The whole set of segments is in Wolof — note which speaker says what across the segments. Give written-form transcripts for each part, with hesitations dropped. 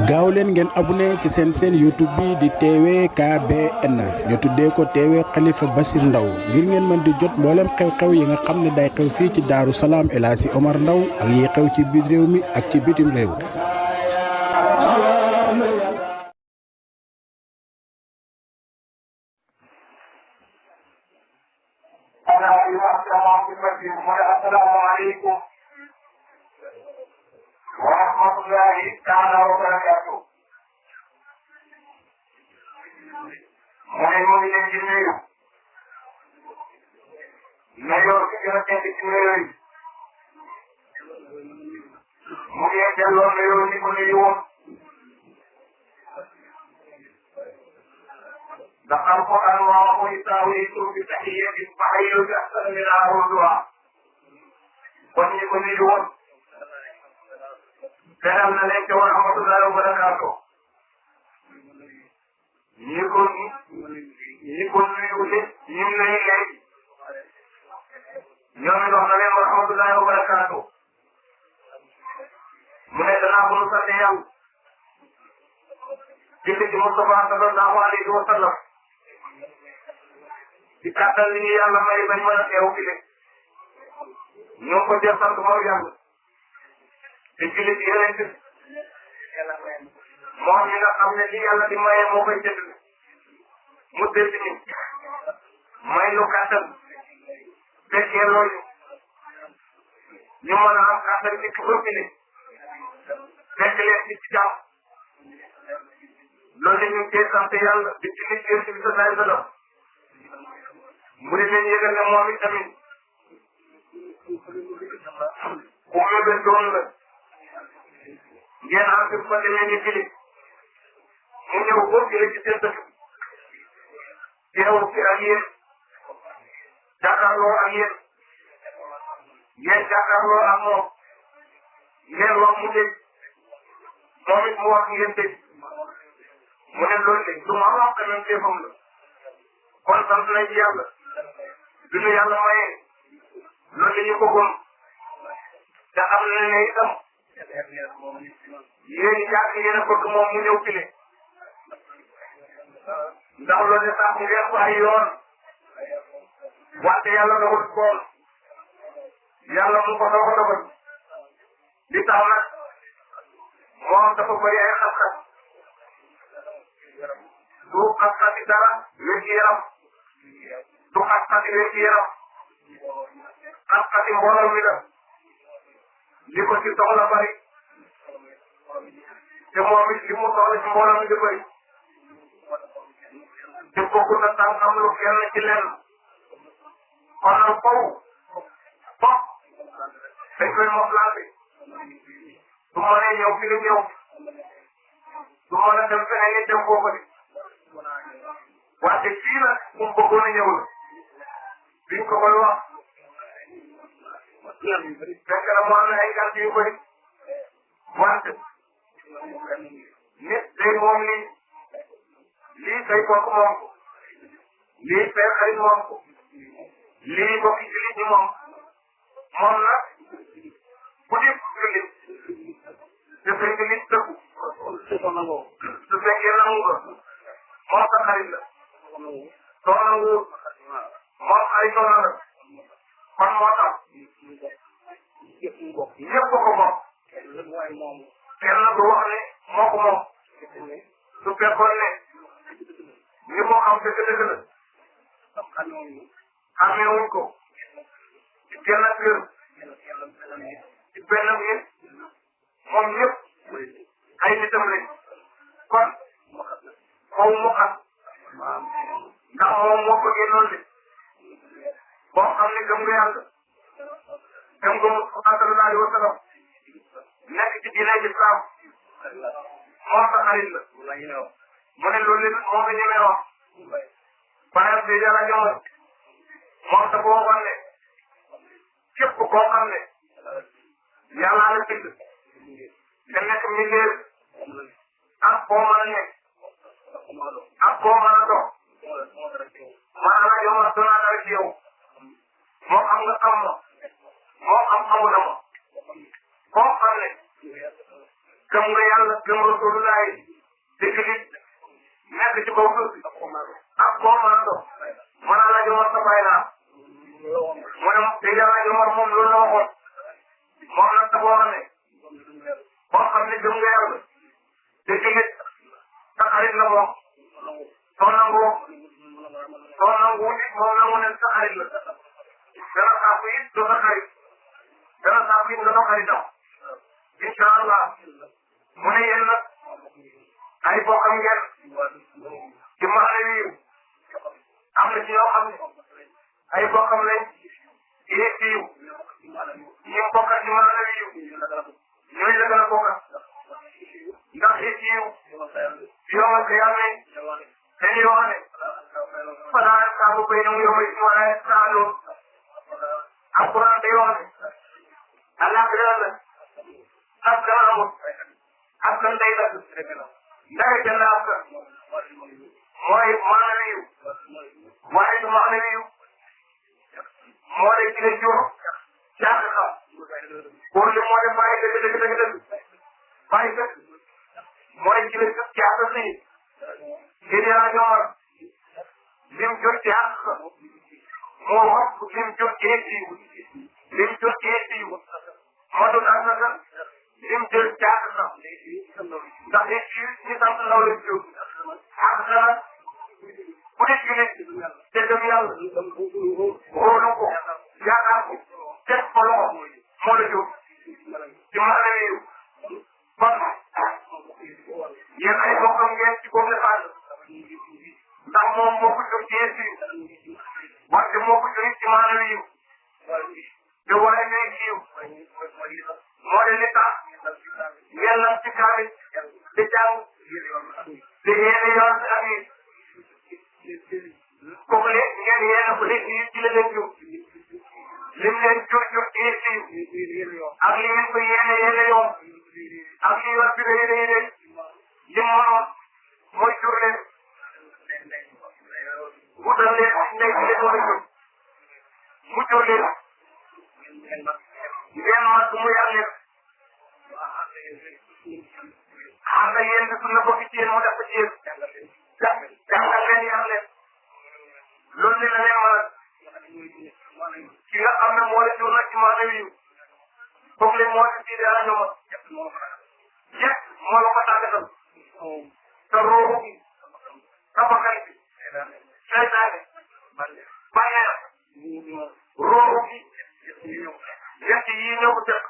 Speaker 1: gaaw leen ngeen abonné ci seen YouTube bi di TVKBN ñu tuddee ko TV Khalifa Bassir Ndao ngir ngeen mën di jot mboolem xew-xew yi nga xam ne day xew fii ci Daaru Salaam El Hadji Omar Ndao ak yi xew ci biir réew mi ak ci bitim réew.
Speaker 2: Assalamualaikum warahmatullahi taala wabarakatuh. Mo ngi leen di nuyu nuyoo ci gën a tedd ci nuyoo yi mu ngi delloo nuyoo ni ko nuyu woon ndax alquran waa ko yutaawiitu bi tahiyyatin fa hayyu bi ahsana minhaa rudduhaa kon ñi ko nuyu woon teral na leen ca wa rahmatullahi wa barakaatuh ñi ko nuyu de ñu ngi lay léegi ñoom it wax na leen wa rahmatullahi wa barakaatuh mu ne danaa ko nu sant yàlla jëfe ci Mustafa sallallahu alayhi wa sallam ci kàttan li ñu yàlla may bañ mën a teew fi ne ñoo ko def sant moom yàlla te julli ci yeneen bi moom ñi nga xam ne li yàlla di maye moo koy jënd mu dëdd ni may lu kàttan fekkee loolu ñu mën a am kàttan ci ba fi ne fekk leen ci jàmm loolu ñu ngi koy sant yàlla di julli ci Yonent bi sallallahu alayhi wa sallam mu di leen yëgal ne moom itamit ku mébét doon la ngeen am fi ko demee ni fili mu ñëw boo jëlee ci seen dëkk teew fi ak yéen jàkkaarloo ak yéen ngeen jàkkaarloo ak moom ngeen wax mu dégg moom it mu wax ngeen dégg mu ne loolu de lu ma wax tamit defam la kon sant nañ ci yàlla du ñu yàlla mayee loolu la ñu bëggoon te xam na ne itam yéen jàkk yéen a bëgg moom mu ñëw file ndax loolu sax ngeen ko ay yoon wante yàlla dogal koon yàlla mu ko doog a dogal li tax nag moom dafa bëri ay xas-xas du xas-xasi dara wér-gu-yaram du xas-xasi wér-gu-yaram xas-xasi mbooloo mi la li ko ci soxla bari te moom it li mu soxla ci mbooloo mi di bëri te kooku na tànkam lu kenn ci lenn kon nag foofu foofu dañ koy moflaate du mënee ñëw fi nga ñëw du mën a dem feneen ngeen dem foofu de wante kii nag mu bëggoon a ñëw la biñ ko koy wax fekk na mu am na ay gàtt yu bëri wante nit day moom lii say kooku moom ko lii say xarit moom ko lii bokk ci jullit ñi moom nag bu dee jullit dafay jullit dëggu su fekkee nangu nga moom sa xarit la soo nangu moom xaritoo na la kon moo tax ñëpp ko bokk kenn du wax ne moo ko moom su fekkoon ne li moo xam dëgg-dëgg la xamee wuñ ko ci kenn kër ci benn nit moom ñëpp ay nitam lañ kon xaw mu xam ndax moom moo ko génnoon de boo xam ne gëm nga yàlla gëm nga Mustafa sallallahu alayhi wa sallam nekk ci diine l'islam moo sa xarit la mu ne loolu lépp moo nga ñemee wax baneen bi dara ñëw moom dafa waxoon ne képp koo xam ne yàlla la bind te nekk mbindeef ak koo mën a nekk ak koo mën a dox maanaam yow ma doon naa ci yow moo xam nga xam ma moo xam xamu na ma koo xam ne gëm nga yàlla gëm Rasulullah dëgg nit nekk ci kaw suuf ak koo mën a dox mën a laaj Omar sa baay laa mu ne te yàlla Omar moom loolu la waxoon moom nag sa boo xam ne koo xam ne gëm nga yàlla dëgg nit sa xarit la moom soo nangoo nit moom nangu ne sa xarit la dana saaku it doo sa xarit dana saaku it nga doon xaritam incha allah mu ne yéen nag ay bokkam ngeen ci maanaam wi am na ci yoo xam ne ay bokkam lañ yéeg siiw ñi bokkal ci maanaam wi ñooñu la gën a bokkal ndax yéeg siiw yomal ko yàlla dañuy wax ne falaa saabu bay na mu yomal ci wala saaloo alquran day wax ne allah la askan amul askan day dagg ndaga ca la askan mooy maanawiyu waaye du maanawiyu moo lay ci la jur jàng xam pour li moo def bàyyi dëgg bàyyi dëgg mooy ci la jur jaasa si Seydi Hadji Omar lim jur ci àq moo wax lim jur ci egsiw lim jur ci egsiw moo doon asaka lim jël caaq sax ndax li ci ñi sant ndaw lañ jóg àq na bu dee jullit te gëm yàlla wóolu ko yaakaar ko teg ko loxo moo la jóg ci maanaam réew kon yéen ay bokkam ngeen ci góob la fànn ndax moom moo ko jóg ci yéen wante moo ko jóg ci maanaam réew te wala ñuy siiw moo de li tax ngeen lam ci kaamil di jàng di yéene yoon si ak yi kooku le ngeen yéene ko li ci la leen jur lim leen jur ci siiw ak li ngeen ko yéene yoon ak li war bi la yéene lim mënoon mooy jur leen wutal leen ndey ci leen war a jur mu jur leen ngeen mat mu yar leen xam nga yéen bi la bokk ci yéen mu def ko ci yéen jàngal leen yar leen loolu li la leen mën ki nga xam ne moo la jur nag ci maanaam yi foofu la moo ci dara ñëw yëpp moo la ko tàggatal te ruuxu gi sa bakkan bi seytaane bànneex ruuxu gi yëpp yii ñoo ko tënk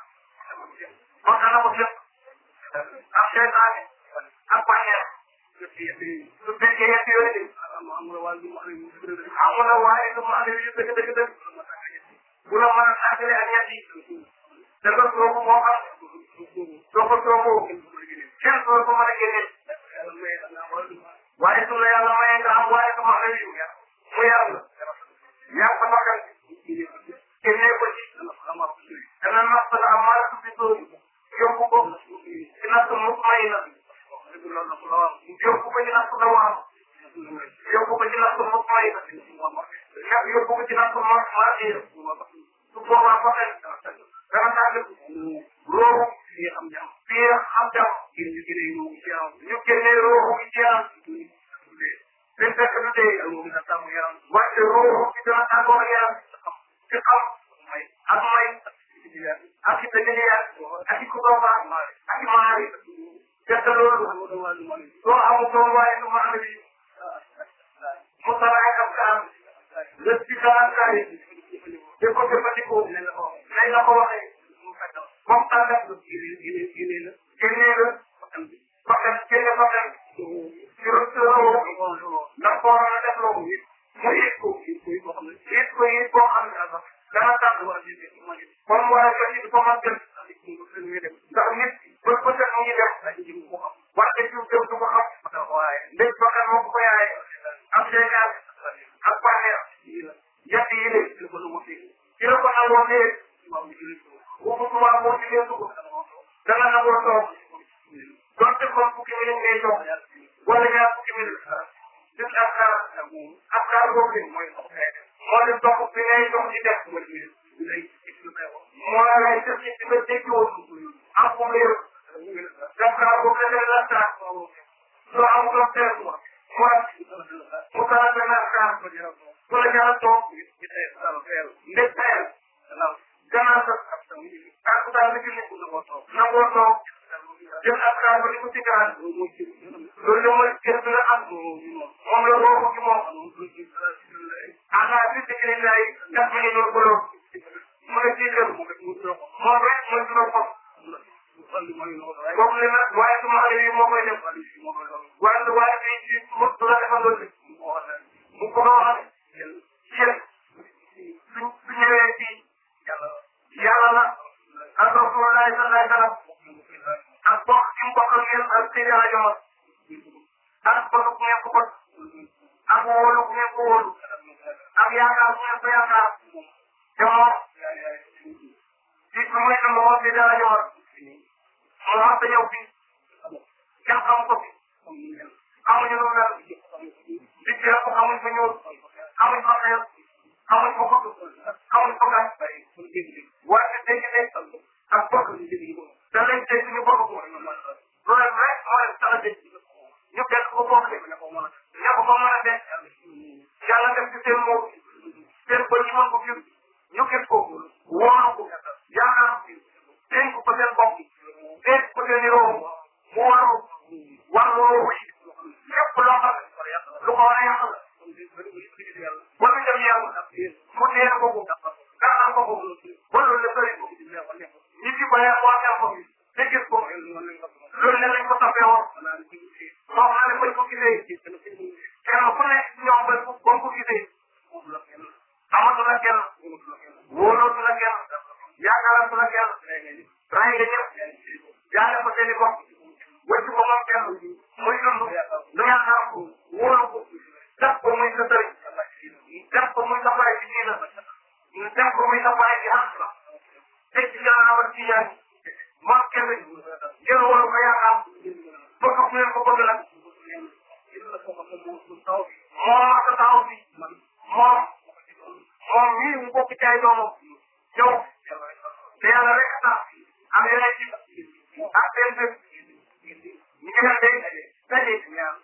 Speaker 2: bakkan na ko tënk ak seytaane ak bànneex su fekkee yëpp yooyu de amul na waaye du ma yu dëgg bu la mën a tàggale ak ñett yi da nga soobu moo xam soo ko sooboo kenn soo ko mën a génne waaye su la yàlla mayee nga am waaye du ma yu mu yàlla yaa sa bakkan génnee ko ci dana natt la am mara su fi soobu yóbbu ko ci natt mu may na yóbbu ko ci natt la waam yóbbu ko ci natt mu may na yóbbu ko ci natt mu marché su boobaa bakkan dana tàgg roobu fii am jàmm ñu génnee roobu gi ci yaram dañ fekk du dee wante roobu gi dana tàggoo yaram ci xam ak may ak i dëgëliyaat ak i kudoba ak i maari gerte loolu soo amul doom waaye du maana bi mu salaay am kaam lës ci kalankaay di ko jëfandikoo nañ la ko waxee comme tàggat génnee la bakkan génne bakkan ci rëstëroo na ko waroon a def loo mu yëg ko yëg boo xam ne dana tàgg comme war a jot ci ko man dem ndax nit bët bu set mu ngi dem wante jiw dem du ko xam ndég bakkan moo ko yaaye ak seegaan ak bànneex yett yi de ci la ko nangoo nee waxu tubaab moo ci leen dugg dana nangoo toog donte kon fukki minute ngay toog wala ñaar fukki minute gis afkaar boobu moo leen toog bi ngay toog di def moo moo lay def ci nga déggoon am ko nga yëg def naa ko nga def la saa soo am ko teer mooy mu tala dana saa su la jara toog ndeg teel gannaaw sa ak ku taal ci nit nangoo toog jël ak saa ba di ko ci gaan loolu mooy kër bi nga am moom la boobu ci moom ana ci ci lay daf ñu ñu ko lo mu ne ci kër moom rek mooy dina ko comme li ma waaye su ma xale yi moo koy def waaye fii ci mu du la defal loolu bu ko waxal yéen su ñëwee fii yàlla la ak Rasulullah sallallahu alayhi wa sallam ak bokk ci mbokkal ngeen ak seen rajo ak bëgg ngeen ko bëgg ak wóolu ngeen ko wóolu ak yaakaar ngeen ko yaakaar te moom ci su muy dund moom di dara jox mu wax sa ñëw fii kenn xam ko fi xamuñu lu mel di ci rek xamuñ fa ñuul xamuñ fa xeer xamuñ fa gudd xamuñ fa gàtt waaye dégg ak bëgg da lañ dégg ñu bëgg ko loolu rek moo leen tax a dégg ñu kenn ko bokk de ne ko mën a def yàlla def ci seen moom seen bëñ yi mën ko gis ñu gis ko wóolu ko yaakaar dénk ko seen bopp dénk ko seen i roo mu waru warloo lépp loo xam lu ko war a yàq la ba mu dem yàlla mu teel ko ko gàttal ko ko ba loolu la bëri ko ñi ci ko yàq waa ñàkk ko te gis ko loolu ne lañ ko toppee woon wax naa ne bañ ko gisee kenn ku ne ñoom ba ko gisee amatu la kenn wóolootu la kenn yaakaaratu la kenn ray nga ñëpp jaale ko seen i bopp wëcc ko moom kenn muy dund lu yaakaar ko wóolu ko def ko muy sa sëriñ def ko muy sa baay ci diina def ko muy sa baay ci àq teg ci gannaaw ci yaay moom kenn jël wóolu ko yaakaar bëgg ku leen ko bëgg nag moo sa taxaw bi moom mii mu bokk ci ay doomam ñëw te yàlla rek tax am yeneen ci ak seen bés ñu gën day daje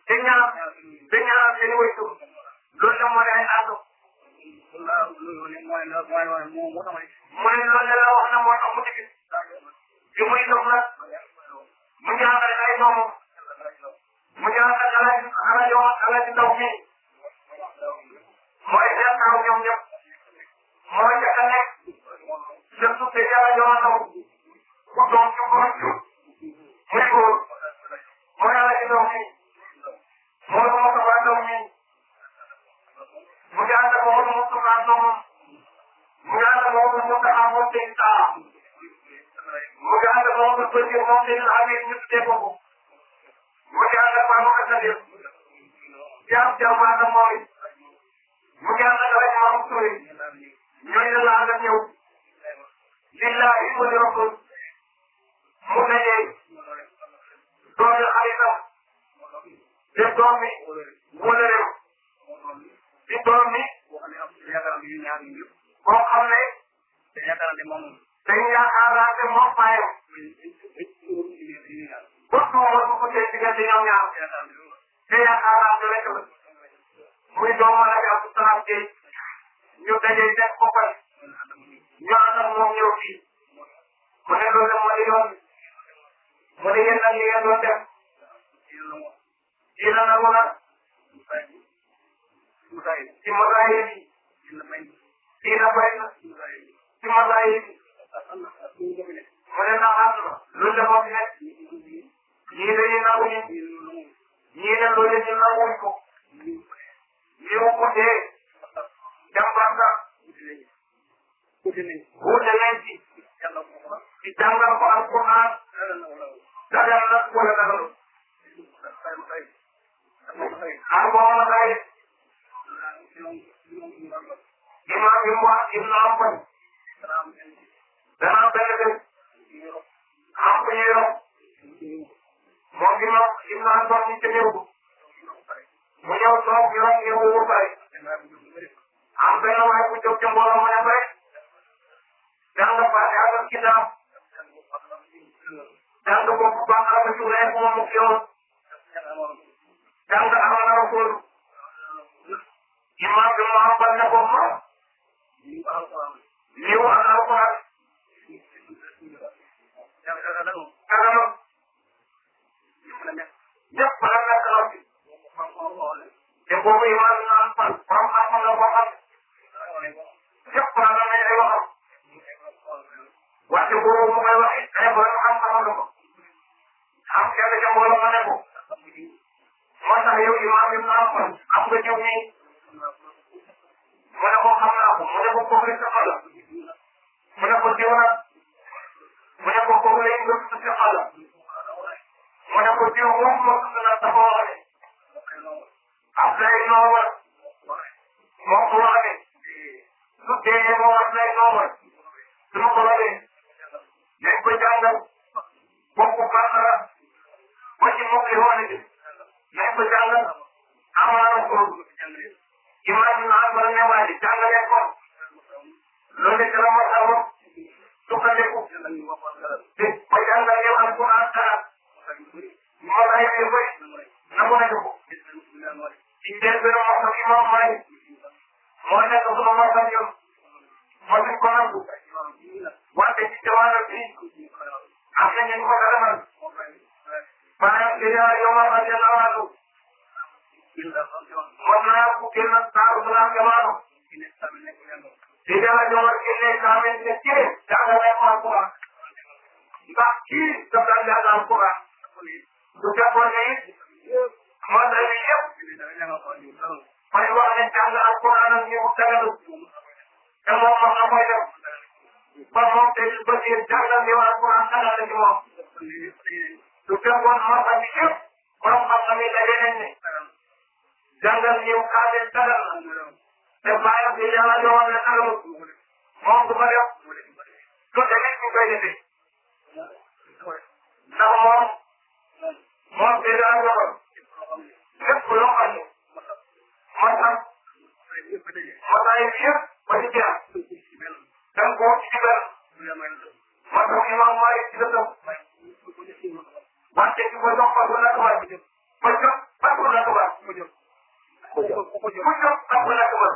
Speaker 2: te ñaanal seen i waytu loolu la moo di ay ànd mu ne loolu la wax na moo tax mu dikk bi muy dox nag mu ñaanal ay doomam mu ñaanal ala ci ndaw mi mooy seen taw ñoom ñëpp mooy njëkk a nekk surtout que yàlla jox na ku doom ci góor muy góor mooy ala ci ndaw mi mooy moo ko waa ndaw mi mu ngi ànd ak moom mu tudd ak doomam mu ngi ànd ak moom mu tudd ak moom seen saa mu ngi ànd ak moom mu tudd moom seen xarit ñu tuddee ko mu ngi ànd ak moom mu kasadir jaam ak moom it mu ngi ànd ak rek maam Touré ñooñu la ànd ak ñëw lillahi wa li rasul mu dajee doomi xaritam te doomi wóolereem di doomi boo xam ne dañ yaakaaraate moom bàyyam ba tuuma du ko tey diggante ñoom ñaar te yaakaaraate rek la muy doomu la jàpp salaam Gueye ñu dajee def ko koy ñu ànd ak moom ñëw fii mu ne loolu moo di yoon mu ne yéen nag li ngeen doon def yéen a nangu nag ci masaay yi fii la bay na ci masaay yi mu ne naa ànd loolu la moo fi nekk ñii dañuy nangu ñii ne loolu ñu nanguñ ko ñëw ko dee jàmbaar nga wuute nañ ci jàngal ko alquran dagal na wala dagal ak boo ma day imam bi mu wax ibnu ampay dana benn bés am ko ñu yor moom ibnu ampay ñu ca ñëw mu ñëw toog yor ñëw wu pare am benn waay bu jóg ca mbooloo ma ne pare jàng Faatiha kitaab jàng ko bu baax a baax rek moom ak yow jàng amana rasul imam bi Muhammad ne ko ma liw ak alquran kagama ñëpp la nekk la fi te boobu imam bi naan fan borom xam-xam la boo xam ñëpp la nañ ay waxam wante boobu mu koy waxee ay borom xam-xam la ko am kenn ca mbooloo ma ne ko moo tax yow imam bi naan fan am nga jiw nii mu ne ko xam naa ko mu ne ko kooku la la mu ne ko jiw na mu ne ko kooku lay ngëm sa xala mu ne ko jiw moom moo xam ne dafa wax ne ab lay noowal moo ko wax ne su dee moo ab lay noowal su ma ko waxee nañ ko jàngal bokku bàqara ba ci mokki woone bi nañ ko jàngal amaana ko imam bi naan bara ne waa ji jàngalee ko loolu de dara ma xaw sukkandiku te ko jàngal yow alquran dara moo lay yu bëri na mu nekk ko ci jël benn mosam imam may moo nekk suma mosam yow mosuñ ko nangu wante ci jamono bi am na ñu ko garamal maanaam déjà yow ma xam ne nawaatu mos naa ko génn saaru balaa jamono déjà ñoo war génne kaamil ne kii jàngale ko alquran ndax kii daf daan jàng alquran du fekkoon ne it moo tax ñu yëpp fay wax ne jàng alquran ak ñu tagalu te moom mos na koy def ba moom te ba ci jàngal yow alquran tagal ci moom du fekkoon moo tax ñu yëpp borom xam-xam yi daje nañ ne jàngal yow kaamil tagal na te bàyyi bi yàlla ñëwoon ne tagalu moom du ko def lu tamit ñu koy defee ndax moom te daa joxoon lépp loo xam ne moo tax yëpp ba ci jeex da nga koo ci benn moo tax imam Malik ci dëkkam wante ki ko jox ko du nekk waay ko jox ak du nekk waay ku jox ak du nekk waay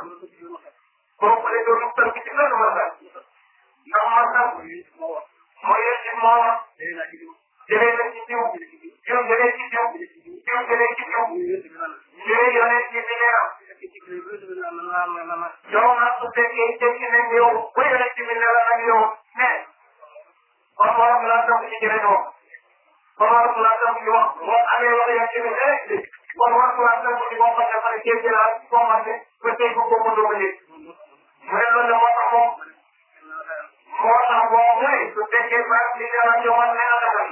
Speaker 2: kooku la doon tënk ci benn masal ndax masal mooy ci moom jëlee na ci jiw jiw jëlee ci jiw jiw jëlee ci jiw jëlee yonent ci bineeram yow nag su fekkee tekki nañ yow ba yonent ci bineeram nag yow mais kon waram laa toog ci jëriñoo kon waram laa toog ci wax boo amee wala yonent ci bineeram kon waram laa toog ci boo xam ne pare kéem jëlaat commencé ba tey ko ko mënoo ba léegi mu ne loolu moo tax moom mu ne su fekkee baax li dara ñëwaat ne la dagal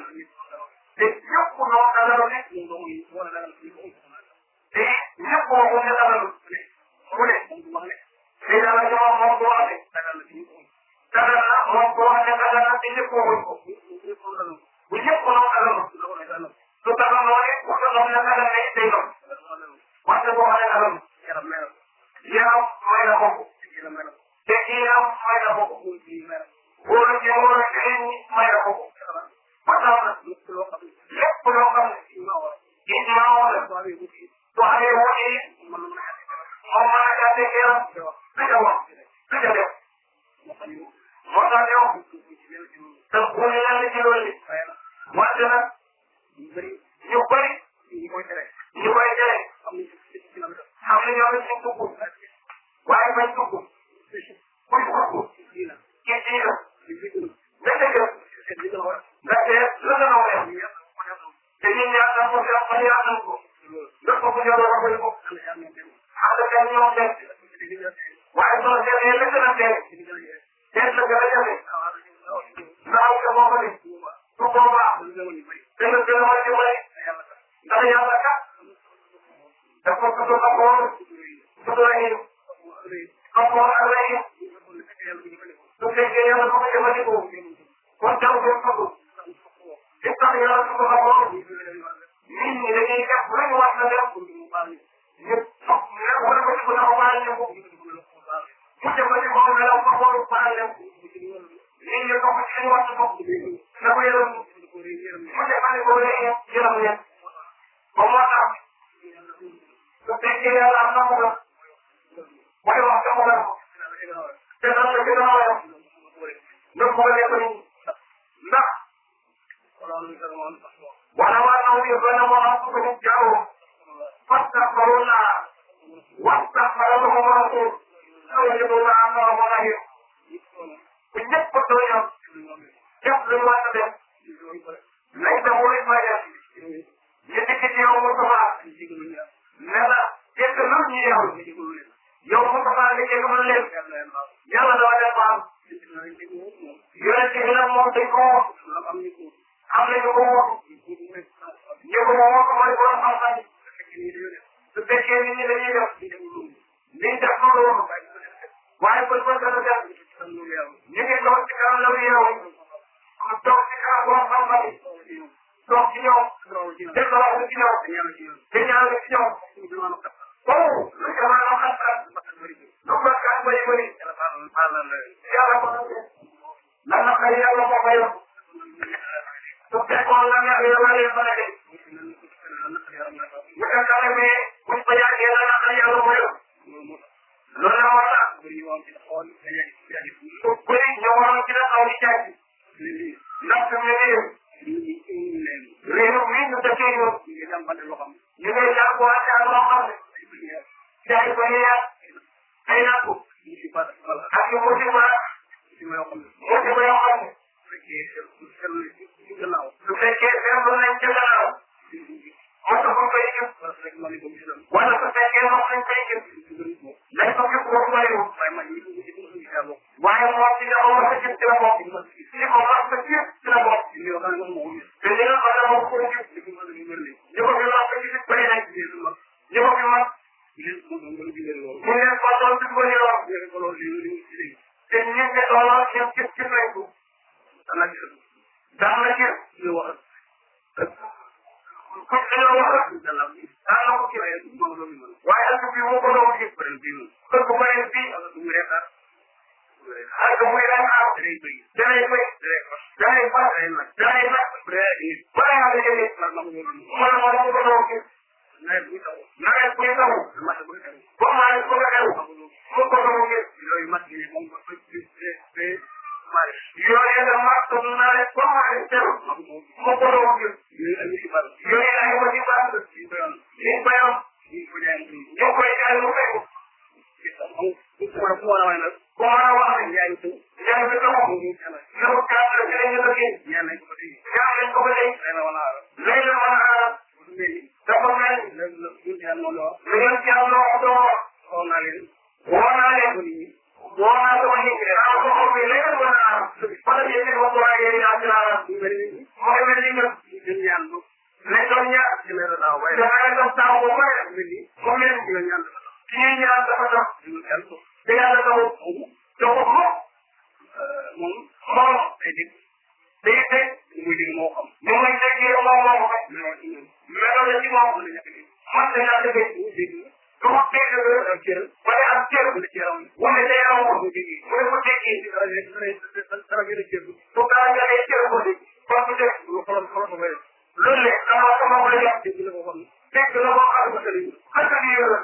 Speaker 2: te ñëpp noo dagalu ne te ñëpp waxu ne dagalu mu ne li dara ñëwaat moom du wax ne dagal na moom du wax ne dagal na te ñëpp waxuñ ko bu ñëpp noo dagalu su dagaloo ne ku dagal ne dagal ne day doon wante boo xam ne dagalu yaram may na bokk te yaram may na bokk wóolu ci wóolu ci nit ñi may na bokk ba tax na lépp loo xam ne ijmaa wala su amee wuute yi moom mën na caa teg yaram du ca wax du ca def moo tax yow te bu ñu leen ci loolu wante nag ñu bëri ñu koy tere xam ne ñoo ngi ci dugg waaye bañ dugg buñ dugg ci diina ndaxte la nga noo weex te ñun ñaar daal moo fi am ba yàlla nañ ko lépp ko ñor la ko ko xam nga kenn ñoo dem waaye soo seetlee la gën a teel teel la gën a jafe naaw ca moo ko ne su boobaa dana gën a mën dimbali ndax yàlla kat dafa tudd xamoon tudd rahim xamoon ak rahim su fekkee yàlla du ko jëfandikoo kon jaww ji tudd li tax yàlla du ko xamoon nit ñi dañuy def lu ñu war a def ñu wala ko ci ko na ko baal leen ko mu jëfandikoo melaw ko xool baal leen ko li nit ñi topp ci li war a topp na ko yërëm mu ne ma ne ko yërëm leen ba moo tax su fekkee yàlla am na mu la mooy wax te mu la te nan la gën a woyof nga xoolee ko nii ndax wala waa naw yi ba na moo am ko ñu jaaw fastaghfirullah wastaghfara lahum rasul lawajadullah tawwaban rahim bu ñëpp doyoon def lu ñu war a def lay da mooy ma def ñu dikk ci yow Moustapha ne la jëkk lu ñu yow Moustapha nga jégalu leen yàlla doo leen baal yonent bi nag moom dañ ko wax am nañu ko wax ñu ko wax mooy borom xam-xam su fekkee nit ñi dañuy def liñ def loolu waaye kon kon dana def ñu ngi toog ci kanam la yeewu ku toog ci kanam borom xam-xam toog ci ñoom def la wax ci ñoom te ñaan ci ñoom oh lu jamono xam-xam lu bakkaat bëri bëri yàlla ko lan la xëy yàlla moo koy wax su fekkoon la neex yàlla leen mën a def bu fekkee ne buñ ko yàggee la nga xam yàlla mooy wax loolu la war a su bëri ñoo waroon ci la xaw di jaay ndax fi mu ne nii réew mi ñu dëkkee ñu ngay jàppuwaat ak loo xam ne jaay ko yeex ay nàkku ak yu musiba yoo xam ne su fekkee seetlu nañ ca gannaaw moo tax ñu koy jub wala su fekkee moom lañ koy jub lañ ko jub boobu bëriwul waaye moom ci nga war a jub ci la bokk li ko wax ba jub ci la bokk te li nga xam ne moom ko jub ñu ko fi wax ba jub bëri nañ ñu ko fi wax mu leen ko doon dugg ni lool te ñun de looloo ñoom ci nañ ko daan na ci ku ci la wax daan na ko ci waaye ak bi moo ko doon ci kër bu bëri fii ak muy ren aw danay bëy danay fas danay nag bëri naa la jëlee man ma ko doon ci nawet buy taw ba maa ngi ko xew mu ko doon gis yooyu la mat naa leen ba maa ngi teew mu ko doon gis yooyu ay wasi baax liñ bayam ñu koy jaay mu fekk ku mën a wax ne jaay bi taw na ko kaat la ci lañu dëggee ñaan nañ ko ba tey lay la mën a aar dafa mel lu ngeen ci am loo doo woo naa leen woo naa sama nit ñi raa ko xool bi léegi mën naa wala bi yéen ko waaye yéen ñaa ci laa mooy mel ni nga lañ doon ñaar dafa leen doon taw bu bëri mu mel ci ñuy ñaan dafa dox te yàlla taw jox ko moom day dégg ni muy déggee moom moo ko xam meloo la ci moom man de naa dëgg du ma dégg ba ne am cër wala day am mu ne ko déggee bu kaa jëlee cër ko dégg ba mu dégg loolu le dama sama ko dégg dégg la boo xam ne xasal yi la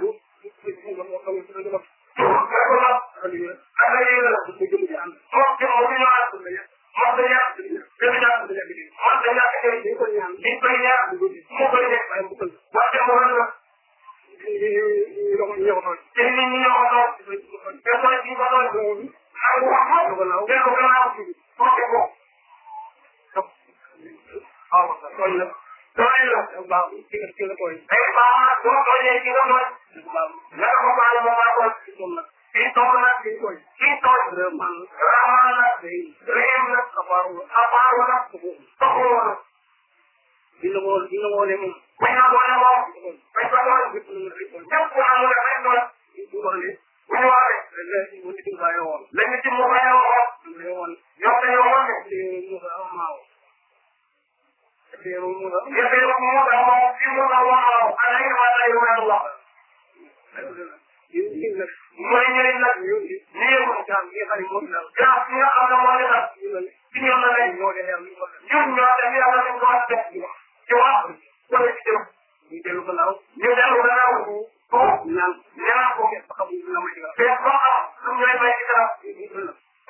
Speaker 2: grâce bi nga xam ne moo ñu dal ci ñoom la lay ñun ñoo def yàlla ñu ko war a def ci wax wala ci jëf ñu dellu gannaaw ñaan ko te ba xam lu ñooy may ci kanam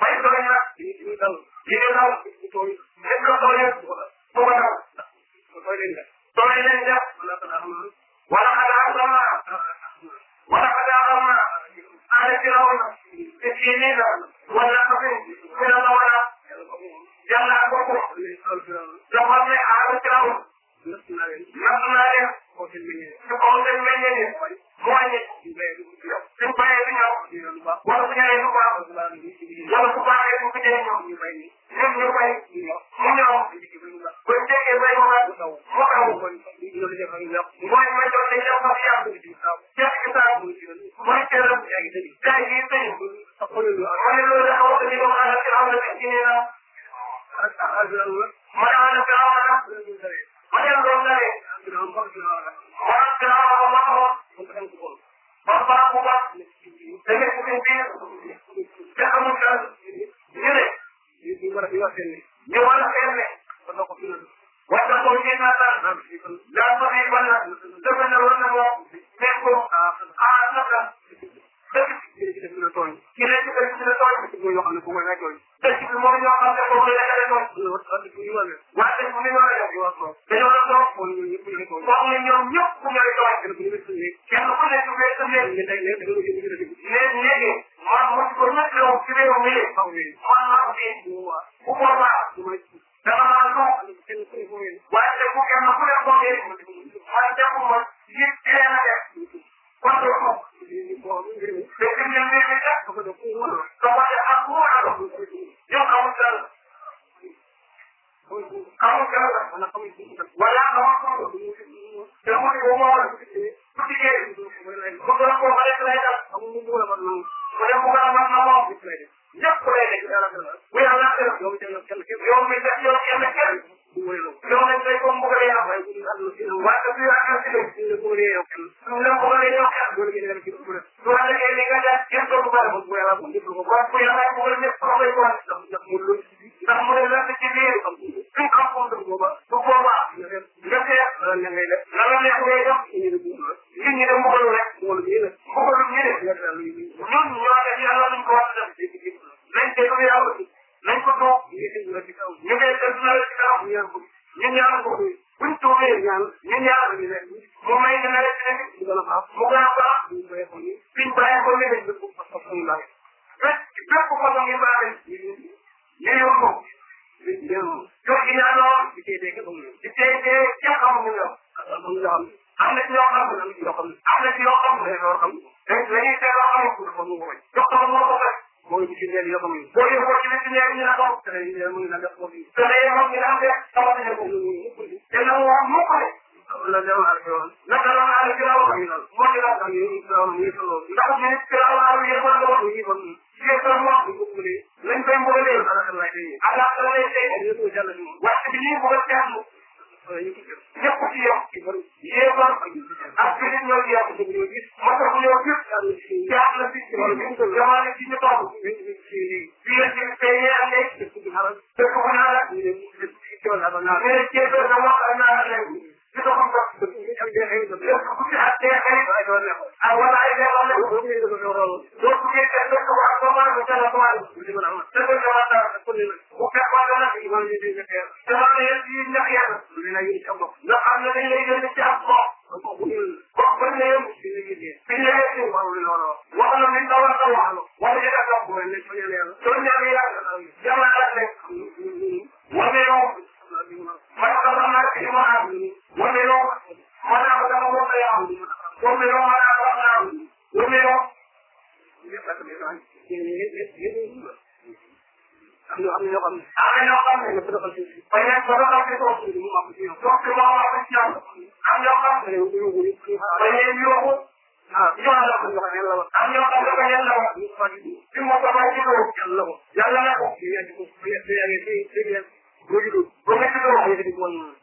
Speaker 2: may doy na yi ñu dal lépp la doy bu ko dal doy leen def wala xanaa على فرعون تسليمين والنقصين من الأولى جل أبوكم لقد على فرعون نصنا له تقول المنين مواني تنبأ بنا ورسنا ينبأ ورسنا ينبأ من يبأ كنت يبأ مقاو موي ما تقول لي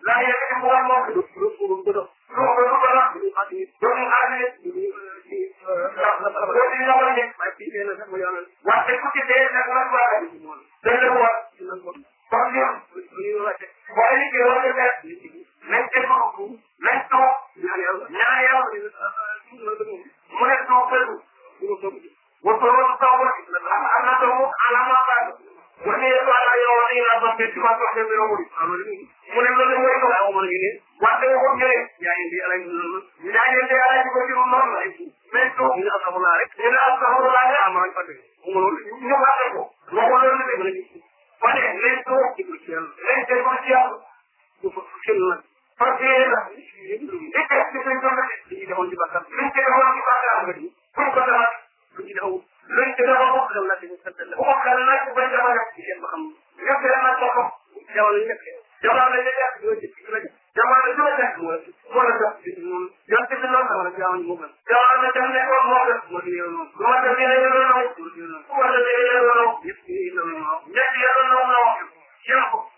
Speaker 2: لا
Speaker 3: What they put it there
Speaker 2: baax dañ la ko war wax ñoom waaye li ci war a def nañ ci nañ toog ñaan yàlla mu ne soo bëri وصوروا الصور أنه على ما قال وهي على يومين أصبح في ما تحدث من أمور من الذي هو يقول وحده يقول يعني دي على كل الله من سوء من أصحاب الله من أصحاب الله أما يقول يوم هذا وهو الذي وله من سوء من تقول يا فكيلا إتحسن من لن تدعوا مخرج الناس يسدد ومخرج الناس بين جماعة الشيخ محمد يكفي أن تقوم جماعة الجوزة ورد ينتهي الناس ورد جماعة الجنة والمغرب وما الذين يدعونه هو الذي يدعونه يجي يدعونه ينفق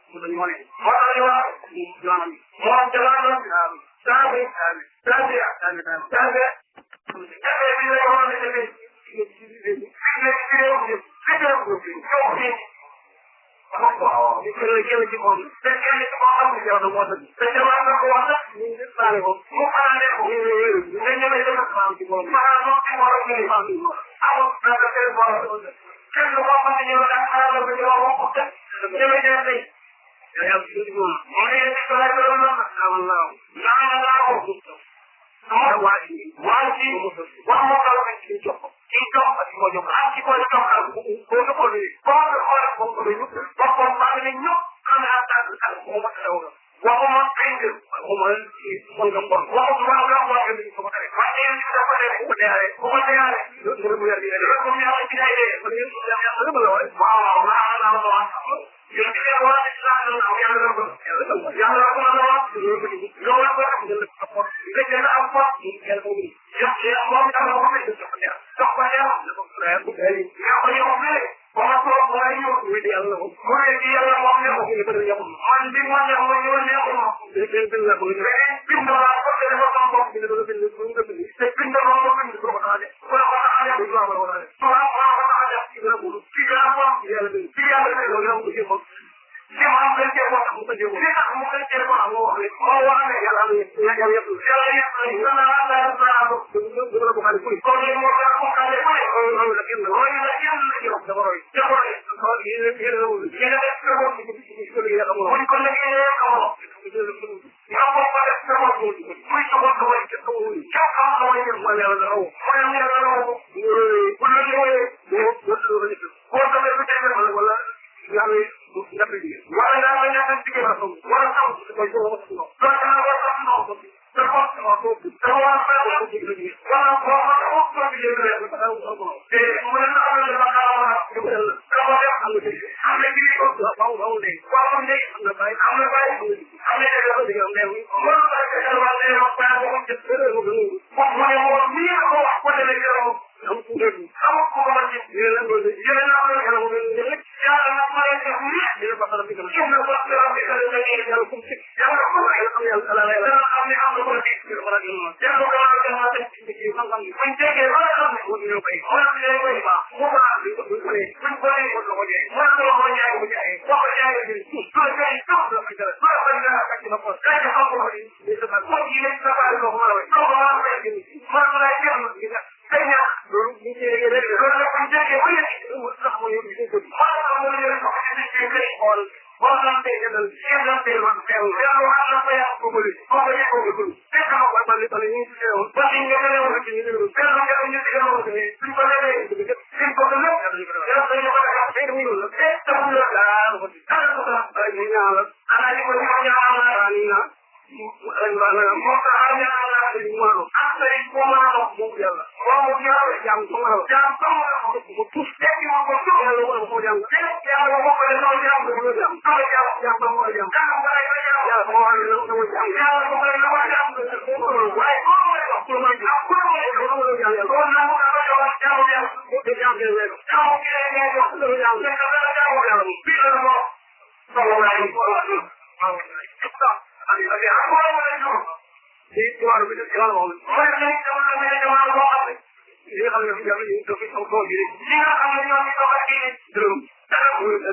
Speaker 2: Thank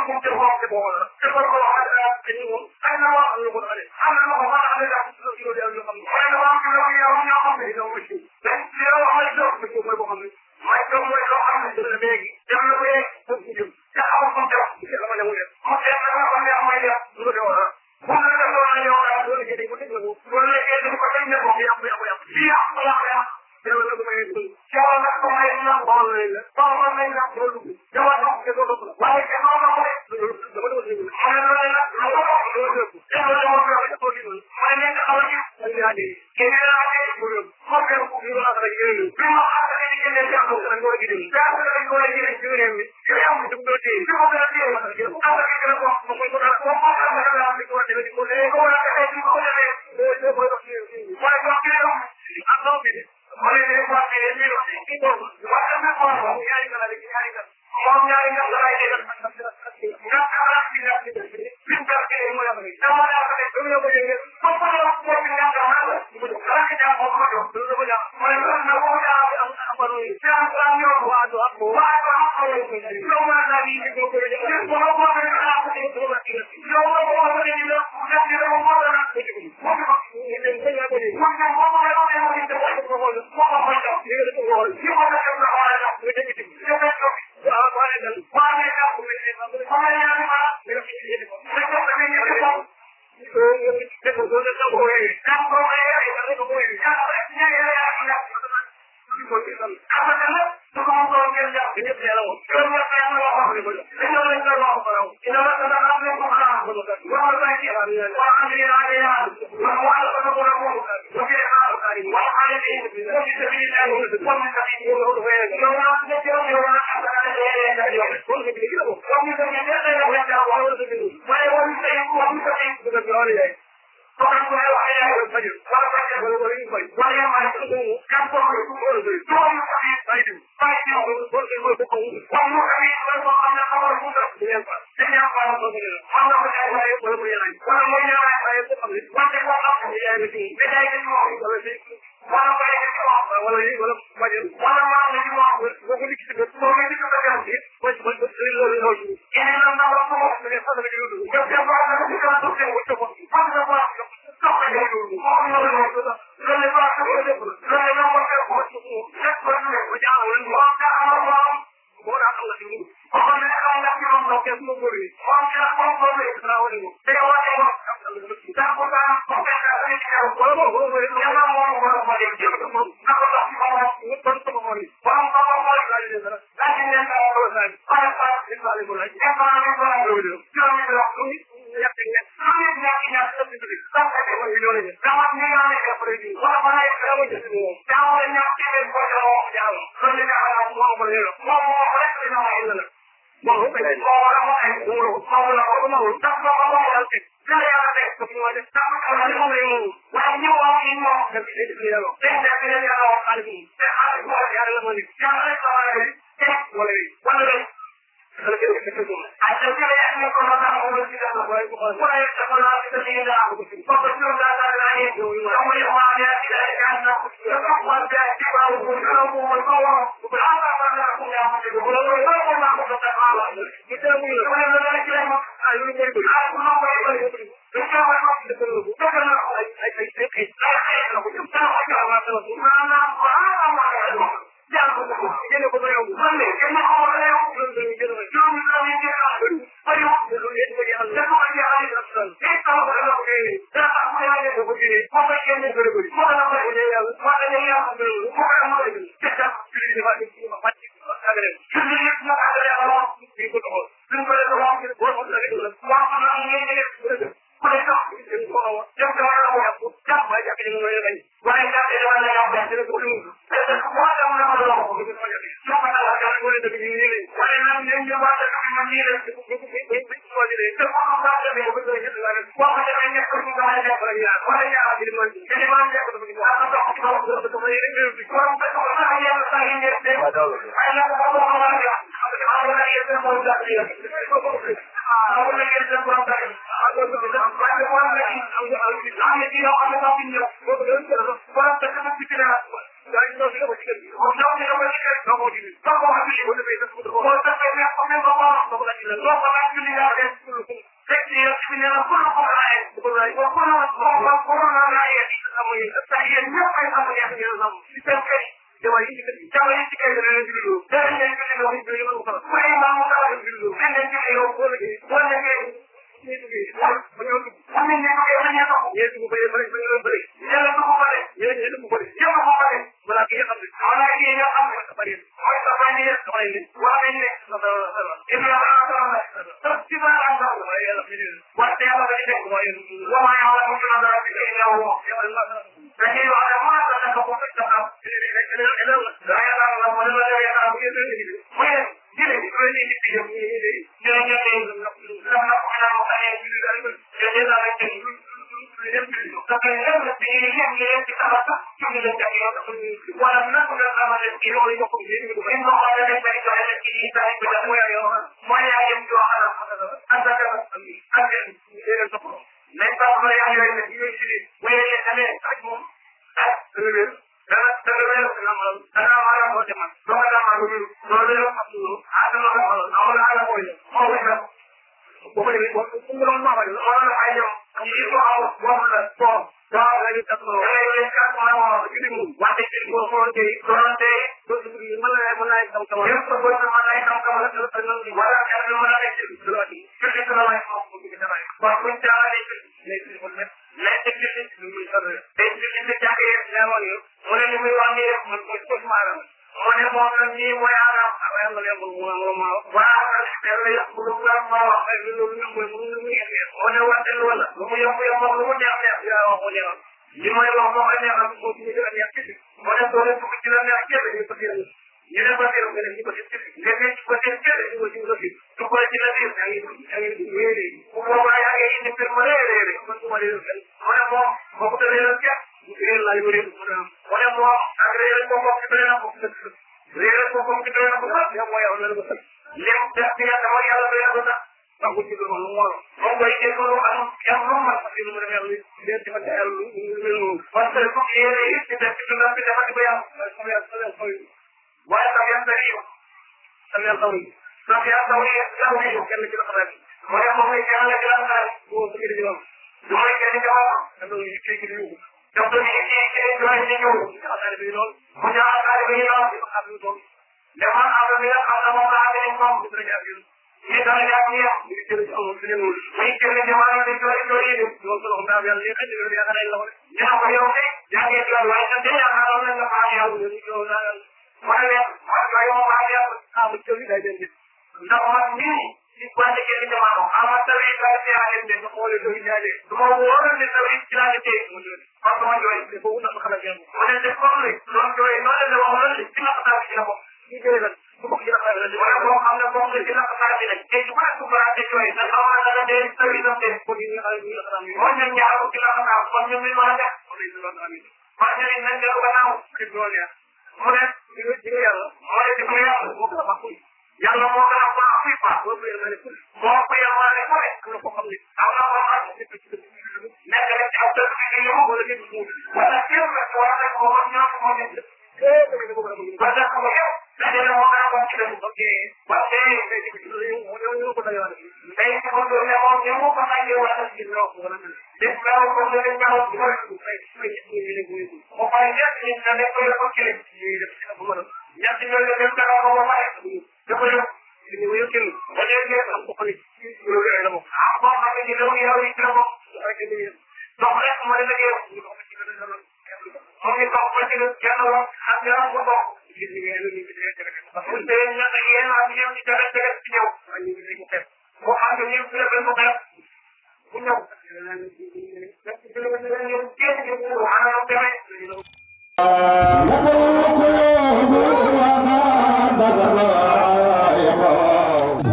Speaker 2: you. te bokk bokk la te ko ko wax te ñu moom ay na wax lu ko xale am na ko wax am na ko ci loolu yoo xam ne ay na wax lu ko yow ñoo xam ne ñoo ko ci mais ci yow ay do ko ci mooy boo xam ne may do mooy loo xam ne dina léegi dem na ko yeeg foofu ci jëm te xaw ko def ci la ma ne mu def mu def na ko ne amay def lu ko def bu na la do na yow la do la jëdé ko def ko bu la jëdé ko tay ne ko yàpp ci yàpp la yow la ko may ci yow la ko may na bol la bol la may na bol yow la ko do do waaye ci no la ko dama do ci ay na la ko do do yow la ko do ci may ne ko xaw ci ay ke la ko ko ko ko la ko yéen bi ma xam ne ni ne ci ko ko ngor gi dem da ko ko gi dem ci réew mi yow am du do ci ko ko la ci am na ki ko ko ko ko la ko ko la ko ko de ko le ko la ko ci ko le do ko do ci mooy ko ki am do bi mooy ne ko ci ni lo ci ko wa na ko ko yaay na la ci yaay na moom ñaari nga la ay nga xala ci nga ci bin ta ci mo ya ni dama la ko do ñu ko jëngé ko ko la ko ci nga nga la ko do la ci da ko ko do ko ja mooy na ko ja am amaro ci am am yo wa do ko wa ko ko lo ma na ni ko ko ja ko ko ko na ko ci ko la ci yo ko ko ko ni lo ko ja ni ko ko na ko ci ko ko ni den ko ya ko ni ko ko ko ko ni ko ko ko ko ni ko ko ni ko leen ko wax doo ko laaj julli yaa def fekk ni yow ci ne la kullu ko raaye wa kullu raaye amuy sax yéen ñëpp ay xam ngeen ngeen xam ci seen kër jamono yi ci kër da leen julli da leen julli wax julli ko ko may ma mu tax julli leen julli yow bo la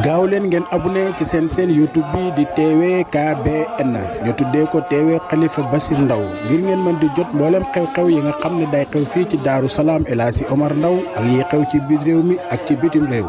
Speaker 1: gaaw leen ngeen abonné ci seen YouTube bi di TVKBN ñu tuddee ko TV Khalifa Bassir Ndao ngir ngeen mën di jot mboolem xew-xew yi nga xam ne day xew fii ci Daaru Salaam El Hadji Omar Ndao ak yi xew ci biir réew mi ak ci bitim réew.